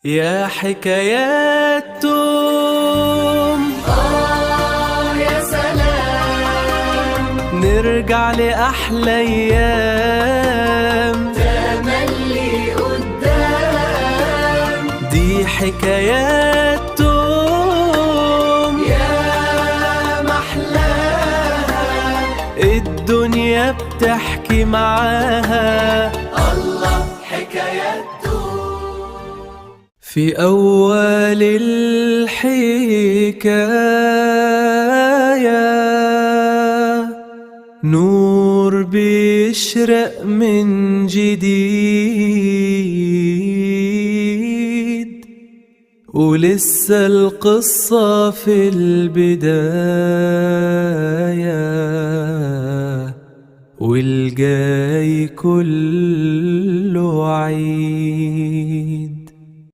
يا حكايات توم، آه يا سلام، نرجع لأحلى أيام، تملي قدام. دي حكايات توم، يا محلاها الدنيا بتحكي معاها. الله حكايات توم. في أول الحكاية نور بيشرق من جديد، ولسه القصة في البداية، والجاي كله عيد.